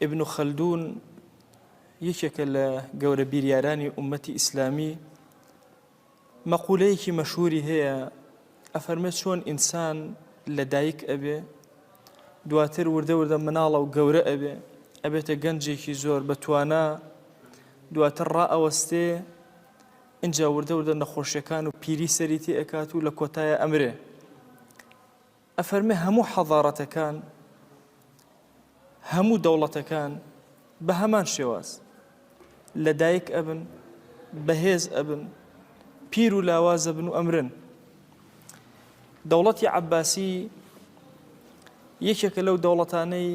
ئیبن خەلدون یەکێکە لە گەورە بیریارانی ئومەتی ئیسلامی، مەقولەیەکی مەشهوری هەیە ئەفەرمێ چۆن ئینسان لە دایک ئەبێ دواتر وردە وردە مناڵە و گەورە ئەبێ ئەبێتە گەنجێکی زۆر بە توانا دواتر ڕائەوەستێ ئینجا وردە وردە نەخۆشیەکان و پیری سەری تێ ئەکات و لە کۆتایە ئەمرێ. ئەفەرمێ هەموو حەزارەتەکان هەموو دەوڵەتەکان بە هەمان شێواز لە دایک ئەبن بەهێز ئەبن پیر و لاواز ئەبن و ئەمرن. دەوڵەتی عەباسی یەکێکە لەو دەوڵەتانەی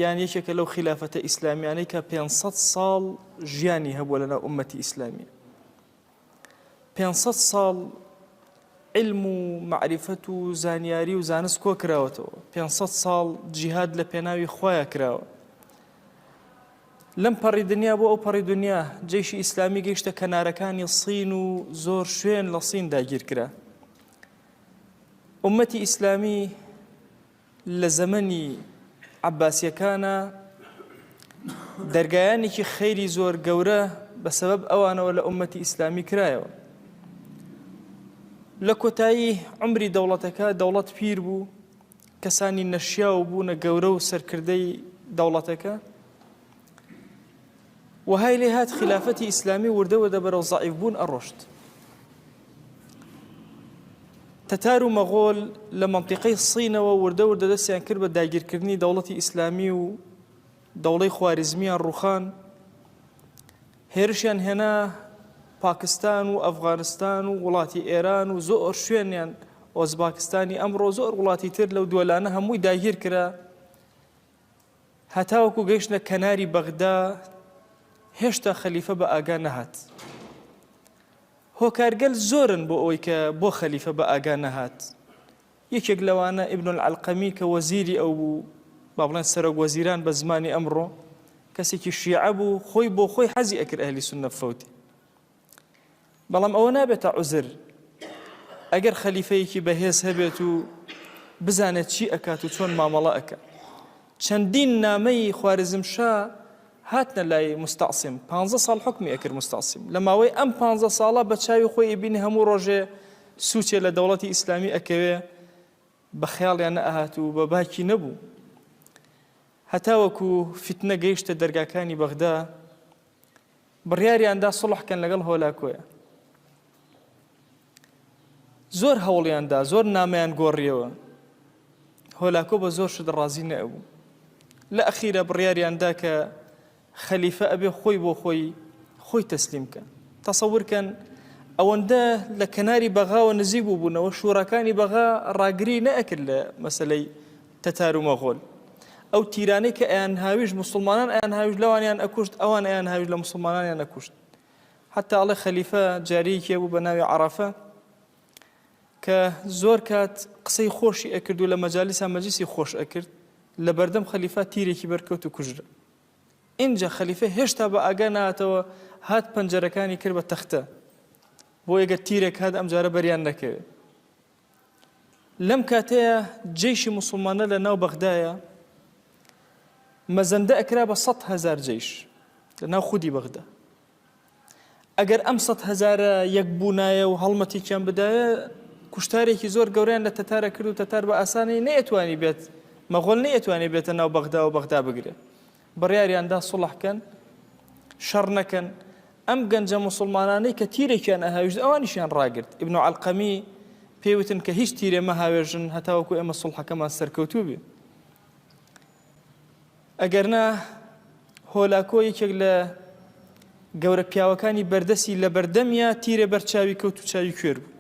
یان یەکێکە لەو خیلافەتە ئیسلامیانەی کە 500 ساڵ ژیانی هەبووە لەناو ئومەتی ئیسلامی. 500 ساڵ علم و مەعریفەت و زانیاری و زانست کۆ کراوەتەوە 500 ساڵ جیهاد لە پێناوی خوایە کراوە لەم پەڕی دنیا بۆ ئەو پەڕی دنیا جەیشی ئیسلامی گەیشتە کەنارەکانی سین و زۆر شوێن لە سین داگیر کرا ئومەتی ئیسلامی لە زەمەنی عەباسیەکانا دەرگایانێکی خەیری زۆر گەورە بە سەبەب ئەوانەوە لە ئومەتی ئیسلامی کرایەوە. لە کۆتایی عومری دەوڵەتەکە دەوڵەت پیر بوو، کەسانی نەشیاو بوونە گەورە و سەرکردەی دەوڵەتەکە. وەهای لێ هات خیلافەتی ئیسلامی وردە وردە بەرەو زەعیف بوون ئەڕۆشت. تەتار و مەغۆل لە مەنتیقەی سینەوە وردە وردە دەستیان کرد بە داگیرکردنی دەوڵەتی ئیسلامی و دەوڵەی خواریزمیان ڕووخان. هێرشیان هێنا پاکستان و ئەفغانستان و وڵاتی ئێران و زۆر شوێنیان ئۆزباکستانی ئەمڕۆ زۆر وڵاتی تر لەو دووەلانە هەمووی داگیر کرا. هەتاوەکو گەیشتنە کەناری بەغدا هێشتا خەلیفە بە ئاگا نەهات. هۆکارگەل زۆرن بۆ ئەوەی کە بۆ خەلیفە بە ئاگا نەهات. یەکێک لەوانە ئیبن العەلقەمی کە وەزیری ئەو بوو، با بڵێن سەرۆک وەزیران بە زمانی ئەمڕۆ، کەسێکی شیعە بوو، خۆی بۆ خۆی حەزی ئەکرد ئەهلی سوننە بفەوتێ. بەڵام ئەوە نابێتە عوزر ئەگەر خەلیفەیەکی بەهێز هەبێت و بزانێت چی ئەکات و چۆن مامەڵە ئەکات. چەندین نامەی خوارزمشا هاتنە لای مستعصم، پانزە ساڵ حوکمی ئەکرد مستعصم، لە ماوەی ئەم پانزە ساڵە بە چاوی خۆی ئەبینی هەموو ڕۆژێ سوچێ لە دەوڵەتی ئیسلامی ئەکەوێ، بە خەیاڵیان نەئەهات و بە باکی نەبوو. هەتاوەکو فیتنە گەیشتە دەرگاکانی بەغدا، بڕیاریان دا سوڵح کەن لەگەڵ هۆلاکۆیە. زۆر هەوڵیان دا، زۆر نامەیان گۆڕیەوە. هۆلاکۆ بە زۆر شت ڕازی نەئەبوو. لە ئەخیرا بڕیاریان دا کە خەلیفە ئەبێ خۆی بۆ خۆی خۆی تەسلیم کە. تەسەور کەن ئەوەندە لە کەناری بەغاوە نزیک بووبوونەوە، شوراکانی بەغا ڕاگری نەئەکرد لە مەسەلەی تەتار و مەغۆل. ئەو تیرانەی کە ئەیانهاویشت موسڵمانان ئەیانهاویشت لەوانیان ئەکوشت، ئەوان ئەیانهاویشت لە موسڵمانانیان ئەکوشت. حەتا ئەڵێ خەلیفە جاریەکی هەبوو بە ناوی عەرەفە کە زۆر کات قسەی خۆشی ئەکرد و لە مەجالیسا مەجلیسی خۆش ئەکرد، لە بەردەم خەلیفە تیرێکی بەرکەوت و کوژرا. ئینجا خەلیفە هێشتا بە ئاگا نەهاتەوە هات پەنجەرەکانی کرد بە تەختە بۆ ئەگەر تیرێک هات ئەمجارە بەریان نەکەوێ. لەم کاتەیا جەیشی موسڵمانە لە ناو بەغدایە مەزەندە ئەکرا بە 100 هەزار جەیش لە ناو خودی بەغدا. ئەگەر ئەم 100 هەزارە یەک بوونایە و هەڵمەتێکیان بدایە کوشتارێکی زۆر گەورەیان لە تەتارە کرد و تەتار بە ئاسانی نەیەتوانی بێت مەغۆل نەیەتوانی بێتە ناو بەغدا و بەغدا بگرێ. بڕیاریان دا سوڵح کەن شەڕ نەکەن ئەم گەنجە موسڵمانانەی کە تیرێکیان ئەهاویشت ئەوانیشیان ڕاگرت ئیبن عەلقەمی پێی وتن کە هیچ تیرێ مەهاوێژن هەتاوەکو ئێمە سوڵحەکەمان سەرکەوتوو بێ ئەگەرنا هۆلاکۆ یەکێک لە گەورە پیاوەکانی بەردەسی لە بەردەمیا تیرێ بەر چاوی کەوت و چاوی کوێر بوو.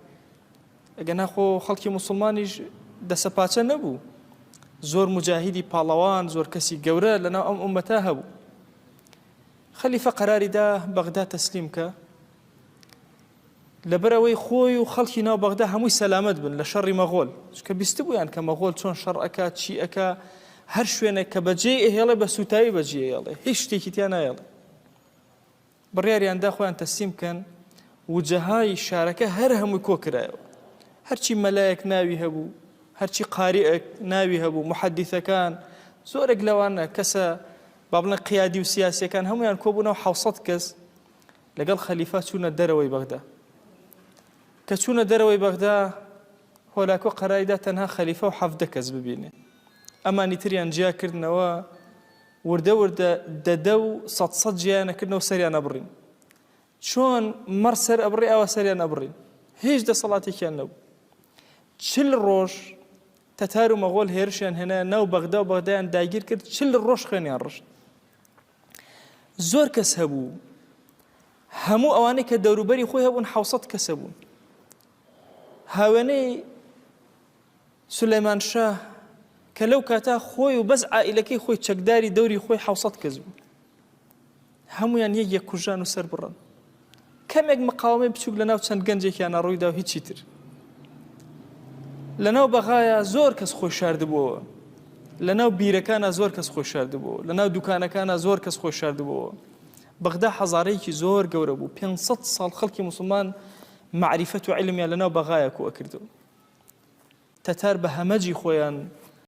ئەگەنا خۆ خەڵکی موسڵمانیش دەسەپاچە نەبوو، زۆر موجاهیدی پاڵەوان، زۆر کەسی گەورە لەناو ئەم ئوممەتە هەبوو. خەلیفە قەراری دا بەغدا تەسلیم کە، لەبەرئەوەی خۆی و خەڵکی ناو بەغدا هەمووی سەلامەت بن لە شەڕی مەغۆل، چونکە بیستبوویان کە مەغۆل چۆن شەڕ ئەکا، چی ئەکا، هەر شوێنێک کە بەجێی ئەهێڵێ بە سووتاوی بەجێی ئەهێڵێ، هیچ شتێکی تیا نایەڵێ. بڕیاریان دا خۆیان تەسلیم بکەن، وجەهای شارەکە هەر هەمووی کۆ کرایەوە. هەرچی مەلایەک ناوی هەبوو، هەرچی قاریئێک ناوی هەبوو، موحەدیثەکان، زۆرێک لەوانە کەسە. با بڵێن قیادی و سیاسیەکان هەمویان کۆبوونەوە 600 کەس لەگەڵ خەلیفە چوونە دەرەوەی بەغدا. کە چوونە دەرەوەی بەغدا هۆلاکۆ قەراری دا تەنها خەلیفە و 17 کەس ببینێ. ئەمانی تریان جیا کردنەوە وردە وردە دەدە و سەد سەد جیایان ئەکردنەوە سەریان ئەبڕین. چۆن مەڕ سەر ئەبڕێ ئاوا سەریان ئەبڕین. هیچ دەسەڵاتێکیان نەبوو. چل ڕۆژ تەتار و مەغۆل هێرشیان هێنایە ناو بەغدا و بەغدایان داگیر کرد، چل ڕۆژ خوێنیان ڕشت. زۆر کەس هەبوو، هەموو ئەوانەی کە دەوروبەری خۆی هەبوون حەوسەد کەس هەبوون. هاوێنەی سولەیمان شا کە لەو کاتە خۆی و بەس عائیلەکەی خۆی چەکداری دەوری خۆی حەوسەد کەس بوو. هەمویان یەک یەک کوژران و سەر بڕن. کەمێک مقاومەی بچووک لەناو چەند گەنجێکیانە ڕوویدا و هیچی تر. لەناو بەغایا زۆر کەس خۆی شاردبووەوە. لەناو بیرەکانا زۆر کەس خۆی شاردبووەوە. لەناو دوکانەکانا زۆر کەس خۆی شاردبووەوە. بەغدا حەزارەیەکی زۆر گەورە بوو. 500 ساڵ خەڵکی موسڵمان مەعریفەت و عیلمیان لەناو بەغایا کۆ ئەکردەوە. تەتار بە هەمەجی خۆیان.